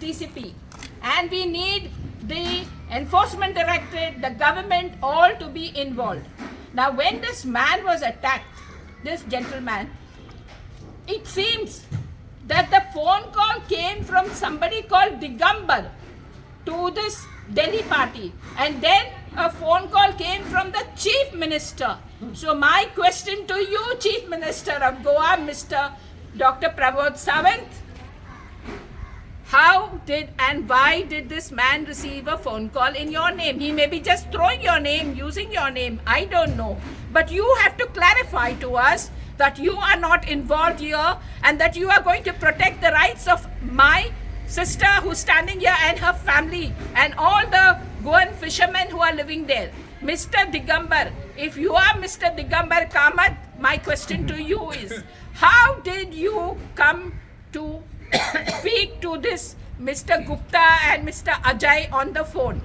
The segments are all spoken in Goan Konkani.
TCP, and we need the Enforcement Directorate, the government, all to be involved. Now, when this man was attacked, this gentleman, it seems that the phone call came from somebody called Digambar to this Delhi party, and then a phone call came from the Chief Minister. So my question to you, Chief Minister of Goa, Mr. Dr. Pramod Sawant, how did and why did this man receive a phone call in your name? He may be just throwing your name, using your name, I don't know. But you have to clarify to us that you are not involved here and that you are going to protect the rights of my sister who's standing here and her family and all the Goan fishermen who are living there. Mr. Digambar, if you are Mr. Digambar Kamat, my question to you is, how did you come to speak to this Mr. Gupta and Mr. Ajay on the phone?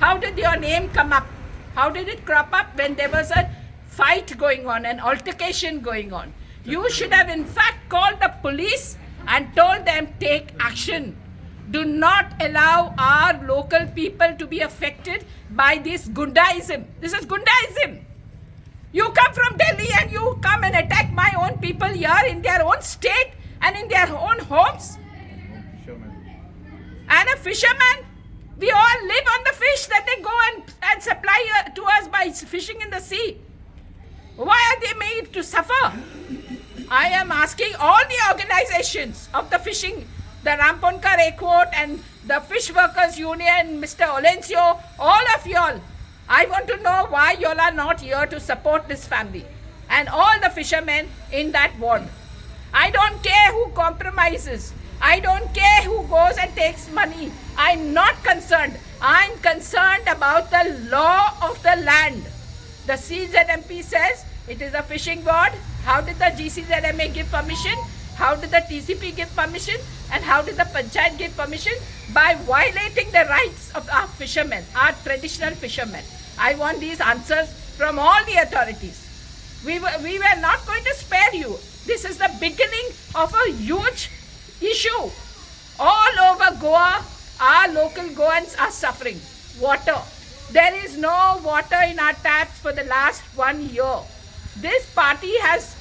How did your name come up? How did it crop up when there was a fight going on, an altercation going on? You should have in fact called the police and told them, take action. Do not allow our local people to be affected by this gundaism. This is gundaism. You come from Delhi and you come and attack my own people here in their own state and in their own homes. And a fisherman, we all live on the fish that they go and supply to us by fishing in the sea. Why are they made to suffer? I am asking all the organizations of the fishing, the Ramponkar Ekvott and the Fish Workers Union, Mr. Olencio, all of y'all. I want to know why y'all are not here to support this family and all the fishermen in that ward. I don't care who compromises. I don't care who goes and takes money. I'm not concerned. I'm concerned about the law of the land. The CZMP says it is a fishing ward. How did the GCZMA give permission? How did the TCP give permission? And how did the panchayat give permission? By violating the rights of our fishermen, our traditional fishermen. I want these answers from all the authorities. We were not going to spare you. This is the beginning of a huge issue. All over Goa, our local Goans are suffering. Water. There is no water in our taps for the last 1 year. This party has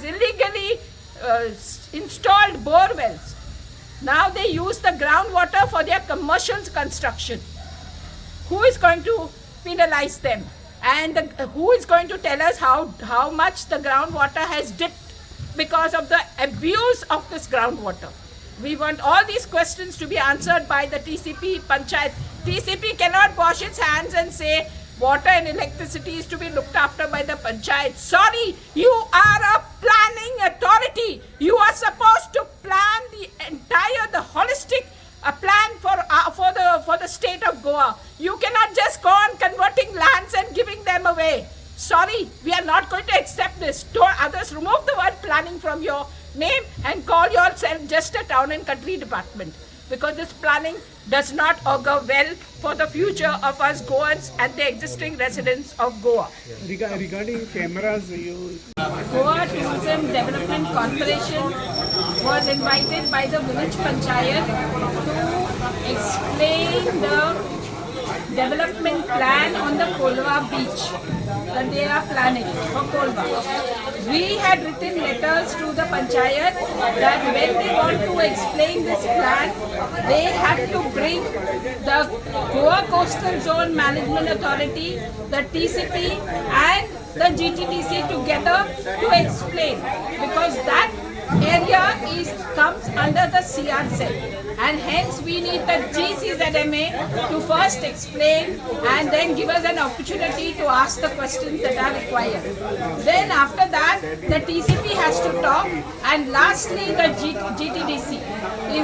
illegally installed bore wells. Now they use the groundwater for their commercial construction. Who is going to penalize them? And who is going to tell us how much the groundwater has dipped because of the abuse of this groundwater? We want all these questions to be answered by the TCP, Panchayat. TCP cannot wash its hands and say water and electricity is to be looked after by the Panchayat. Sorry, you are a planning authority. You are supposed to plan the entire, the holistic a plan for the state of Goa. You cannot just go on converting lands and giving them away. Sorry, we are not going to accept this. To others, remove the word planning from your name and call yourself just a town and country department, because this planning does not augur well for the future of us Goans and the existing residents of Goa. Regarding cameras, you Goa Tourism Development Corporation was invited by the village panchayat to explain the development plan on the Colva beach that they are planning for Colva. We had written letters to the panchayat that when they want to explain this plan, they have to bring the Goa Coastal Zone Management Authority, the TCP and the GTDC together to explain, because that area is comes under the CRZ, and hence we need the GCZMA to first explain and then give us an opportunity to ask the questions that are required. Then after that, the TCP has to talk, and lastly the GTDC,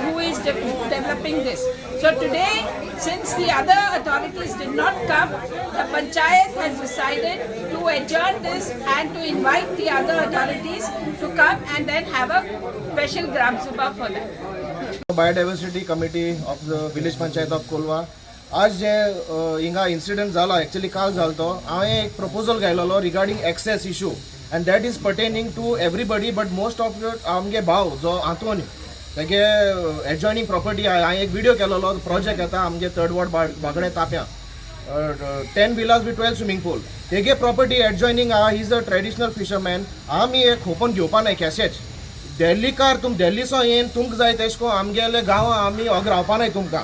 who is developing this. So today, since the other authorities did not come, the panchayat has decided to adjourn this and to invite the other authorities to come and then have a special Gram Sabha for that. Biodiversity Committee of the Village Panchayat of Colva. आज जे हिंगा इन्सिडंट जाला, एक्चुअली काल जालो तो, हांवें एक proposal घायलेलो regarding access issue, and that is pertaining to everybody, but most of आमगे भाव जो आंतोनी. तेगे एडजॉयनींग प्रॉपर्टी आहा. हांवें एक विडियो केलेलो. प्रोजेक्ट येता आमगे थर्ड वॉर्ड, बागडे ताप्यां, 10 villas with 12 swimming pool. तेगे प्रॉपर्टी एडजॉयनींग आहा. He is a traditional fisherman. आमी हे खोपून घेवपा नाय कॅशेच. दिल्लीकार, तुम दिल्लीसो येन तुमकां जाय तेश कोन आमगेले गांवां आमी अग रावपा नाय तुमकां.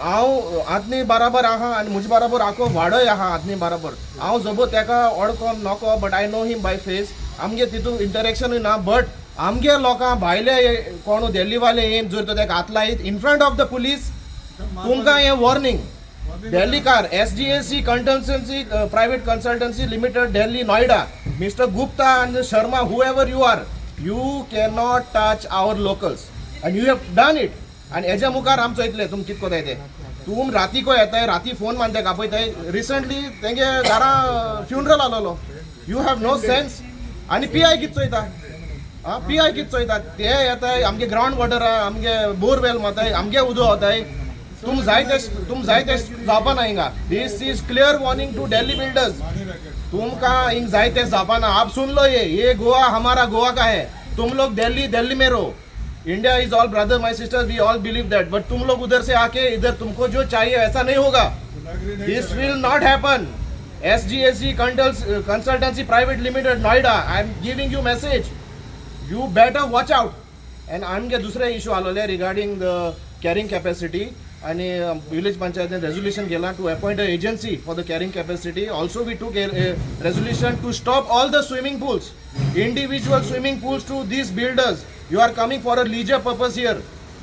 हांव आदनी बराबर आहा आनी म्हजे बराबर आखो वाडोय आहा आदनी बराबर. हांव जबो तेका ओळखोन नको, but I know him by face. आमगे तितून इंटरेक्शनूय ना, बट आमगे लोकां भायले कोण दिल्लीवाले येन जर तो तेका हात लायत in front of the police, तुमकां हें warning. दिल्लीकार SGAC consultancy private consultancy limited, Delhi, Noida, mister Gupta and Sharma, whoever you are, you cannot touch our locals and you have done it. आनी हेज्या मुखार आमचो इतले तुम कित कोताय ते. तुम रातीको येताय, राती फोन मारताय, कापयताय. रिसंटली तेंगे घरा फ्युनरल आलोलो. You have no sense. आनी पी I कित चोयता? आं, पी I कित चोयता? ते येताय, आमगे ग्रावंड वॉटर आहा, आमगे बोरवेल माताय, आमगे उदक वताय. तुम जाय ते जावपा ना हिंगा. This is clear warning to Delhi builders. तुमका हिंग जाय ते जावपा ना. आप सुन लो, ये गोवा हमारा गोवा का है. तुम लोग दिल्ली, दिल्ली में रहो. India is all brother, my sister, we all believe that, but तुम लोग उधर से आके इधर तुमको जो चाहिए, ऐसा नहीं होगा. This will not happen. SGAC Consultancy Private Limited, Noida, I am giving you message. You better watch out. And आमगे दुसरे इशू आलोले रिगार्डिंग the carrying capacity. आनी विलेज पंचायतीन रेजोल्युशन केलां to appoint a agency for the carrying capacity. Also, we took a resolution to stop all the swimming pools, individual swimming pools, to these builders. You are coming for a leisure purpose here.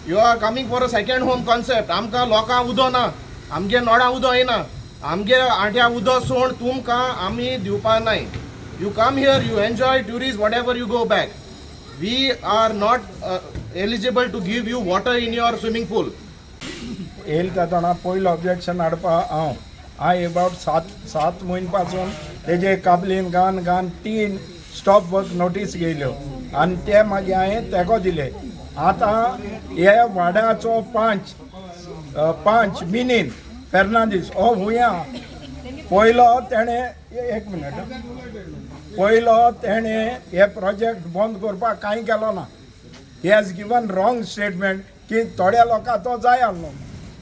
You are coming for a second home concept. आमकां लोकांक उदो ना, आमगे नोडा उदो येना, आमगे आट्या उदो सोड तुमकां आमी दिवपा नाय. You come here, you enjoy tourist, whatever, you go back. We are not eligible to give you water in your swimming pool. येयल तेदोना पयलो ऑब्जेक्शन हाडपा हांव हांव एबावट सात म्हयने पासून तेजे काबलीन घान घान तीन स्टॉप वर्क नोटीस घेयल्यो आनी ते मागीर हांवें तेको दिले. आतां हे वाड्याचो पांच मिनीन फेर्नांदीस हो हुंय आहा. पयलो तेणें, एक मिनट, पयलो तेणें हे प्रोजेक्ट बंद करपाक कांय केलो ना. He has given wrong statement की थोड्या लोकां तो जाय आहलो,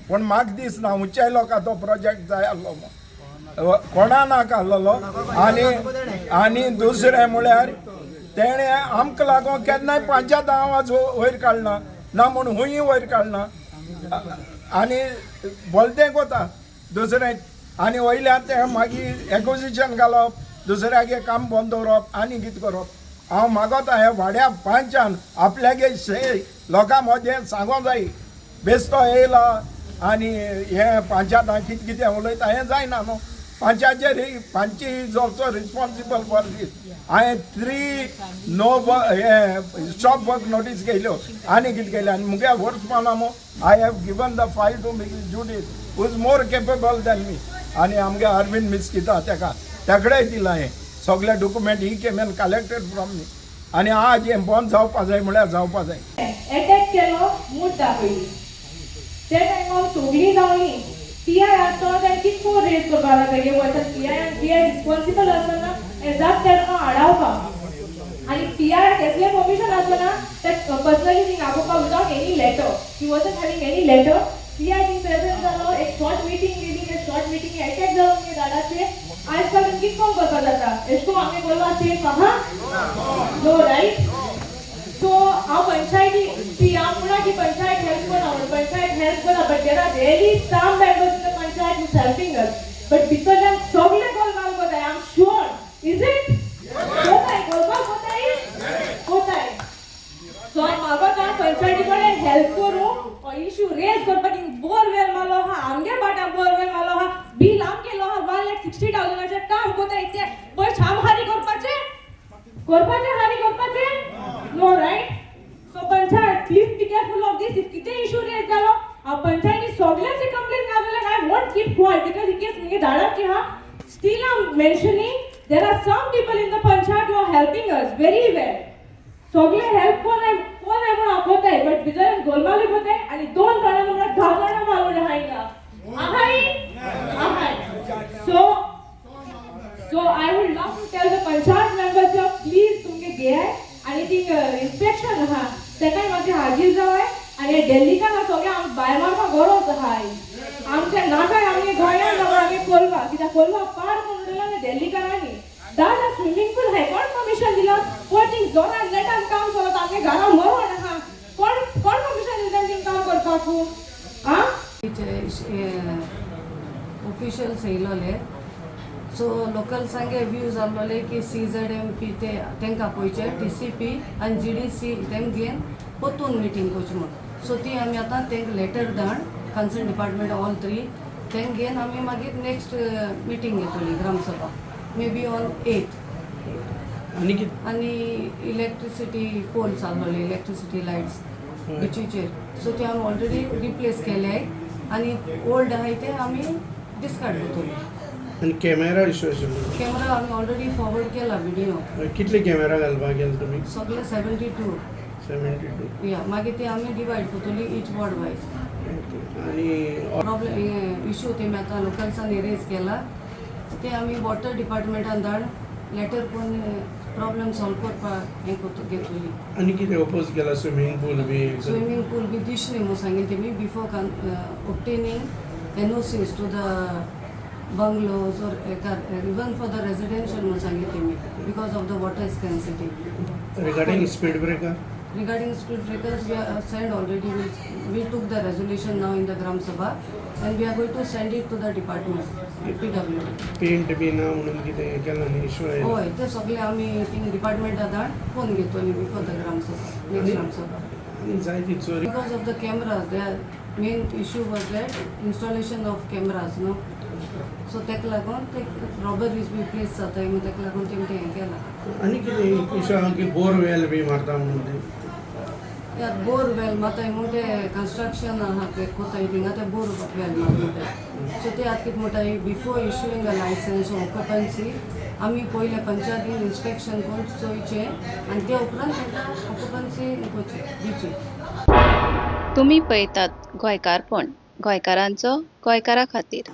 पूण म्हाका दिसना उंचाय लोकां तो प्रोजेक्ट जाय आहलो म्हूण. कोणा नाका आहलोलो. आनी दुसरें म्हळ्यार तेणें आमकां लागून केन्नाय पंचायत आवाज वयर काडना ना म्हूण हुंय वयर काडना आनी बोलतें कोता दुसरें. आनी वयल्यान ते मागीर एक्विजिशन घालप, दुसऱ्यागे काम बंद दवरप आनी कितें करप. हांव मागोता हे वाड्या पंचान आपल्यागे शे लोकां मदें सांगो जाय. बेस्तो येयला आनी हे पंचायतान कितें कितें उलयता, हें जायना न्हू. पंचायतचेर पंच is also responsible for this. हांवें थ्री नो हे स्टॉप वर्क नोटीस केल्यो आनी कितें केलें. आनी मुगे वर्स पावना मू. I have given the file to Mrs Judith, who is more capable than me. आनी आमगे अरविंद मिस्किता तेका तेकडेय दिलां हें सगळे document. He came and collected from me. आनी आज हें बंद जावपा जाय म्हळ्यार जावपा जाय. अटॅक केलो, मूठ दाखयली. त्या टायमार सगळीं धांवली. पी I आसतना ताणें कितको रेज करपाक लागले तेगे वचन. पी I responsible आसतना एजाप तेणें आडावपाक. आनी पी I कसलें परमिशन आसतना ते पर्सनली थिंग आपोवपाक without any letter. He wasn't having any letter. PI thing present जालो, एक शॉर्ट मिटींग केली. त्या शॉर्ट मिटींग अटॅक जालो मुगे गार्डाचेर. आयज काल कितें कोण करपाक जाता? एश कोन आमी कोलवा सेफ आहा? No, right? सो हांव पंचायती सी, हांव म्हणा की पंचायत हेल्प करना म्हणून. पंचायत हेल्प करना, but there are really some members in the panchayat who's helping us, but भितरल्यान सगळे गोलमाल कोताय. I am sure. Is it कोताय? गोलमाल कोताय, कोताय. सो हांव मागोता पंचायती कडेन हेल्प करूं. हो इशू रेज करपाक. बोरवेल मारलो आहा, आमगे बाटा बोरवेल मारलो आहा. बील आम केलो आहा 1,60,000 चे. काम कोताय ते पयशे आम हारी करपाचे, करपाचे, हारी करपाचे? No, right? So panchayat, please be careful of this. If कितें इशू रेज जालो, हांव पंचायती सगल्यांची कंप्लेन घालतलें. I won't keep quiet because in case मुगे धाडाची आहा. Still I am mentioning, there are some people in the panchayat who are helping us very well. सगळे हेल्प कोण आहे, कोण आहे म्हणून हांव बट भितर गोलमालूय कोताय. आनी दोन जाणां म्हणल्यार 10 जाणां मारून आहा हिंगा. आहाय, आहाय. So I would love to tell the panchayat members, please तुमगे घेयाय. आनी ती इन्स्पेक्शन आहा. तेकाय मातशें हाजीर जावाय. आनी डेल्लीकार सगळें आम भायर मारपाक गरज आहा. आमच्या नाकाय आमगे गोंयान जावं आमगे कोलवा, कित्याक कोलवा पाड करून उडयला डेल्लीकारांनी. दादा स्विमींग पूल हाय कोण परमिशन दिला? कोण थिंग जोरान नेटान काम चलता, आमगे घरा मरोण आहा. कोण कोण परमिशन दिता थिंग काम करपाक? आं. ऑफिशियल्स येयलोले, सो लोकल्सांगे व्यूज आहलोले की सीझेडएमपी ते तांकां पळोवचे, टीसीपी आनी जीडीसी तेंक घेवन परतून मिटींग करची म्हूण. सो ती आमी आतां तांकां लेटर धाड, कन्सर्न डिपार्टमेंट ऑल थ्री तेंक घेवन आमी मागीर नेक्स्ट मिटींग घेतली ग्रामसभा, मे बी ऑन 8. आनी कितें? आनी इलेक्ट्रिसिटी पोल चालवले, इलेक्ट्रिसिटी लायट्स बिचीचेर, सो ते आमी ऑलरेडी रिप्लेस केले आनी ओल्ड आहाय ते आमी डिस्कार्ड करतले. आनी कॅमेरा इशू आशिल्लो? कॅमेरा आमी ऑलरेडी फॉरवर्ड केला व्हिडिओ. कितले कॅमेरा घालपाक गेले तुमी? सगळे 72. 72. या, मागीर ते आमी डिवायड करतली इच वॉर्ड वायज. आनी प्रॉब्लेम इशू तेमी आतां लोकल्सांनी रेज केला, ते आमी वॉटर डिपार्टमेंटान धाड लेटर करून प्रॉब्लेम सॉल्व करपाक हें करतो घेतली. आनी कितें ओपोज केला, स्विमींग पूल बी? स्विमींग पूल बी दिशणे म्हणून सांगिल्लें तेमी before obtaining NOCs to the bungalows or even for the residential म्हणून सांगिल्लें तेमी, because of the water scarcity. Regarding speed breaker? Regarding speed breakers, we are sent already. We took the resolution now in the Gram Sabha and we are going to send it to the department, PWD. Paint बी ना म्हणून कितें हें केलां न्ही, इशू आयला? हय, ते सगळे आमी थिंग डिपार्टमेंटा धाड फोन घेतली before the Gram Sabha, next Gram Sabha. आनी जायती चोरी. Because of the cameras, their main issue was that installation of cameras, no? So ताका लागून ते रॉबरीज बी प्लेस जाताय म्हणून ताका लागून तेमी तें हें केलां. आनी कितें इशू आहा की बोरवेल बी मारता म्हणून ते? बोर वेल मारताय म्हणून ते कन्स्ट्रक्शन आहा ते कोताय थिंगा, ते बोर वेल मार म्हणटाय. सो ते आतां कितें म्हणटाय, before issuing a licence occupancy आमी पयले पंचायतीन इन्स्पेक्शन करून चोयचें आनी ते उपरांत तांकां ऑक्युपन्सी करची दिवची. तुमी पळयतात गोंयकारपण, गोंयकारांचो गोंयकारा खातीर.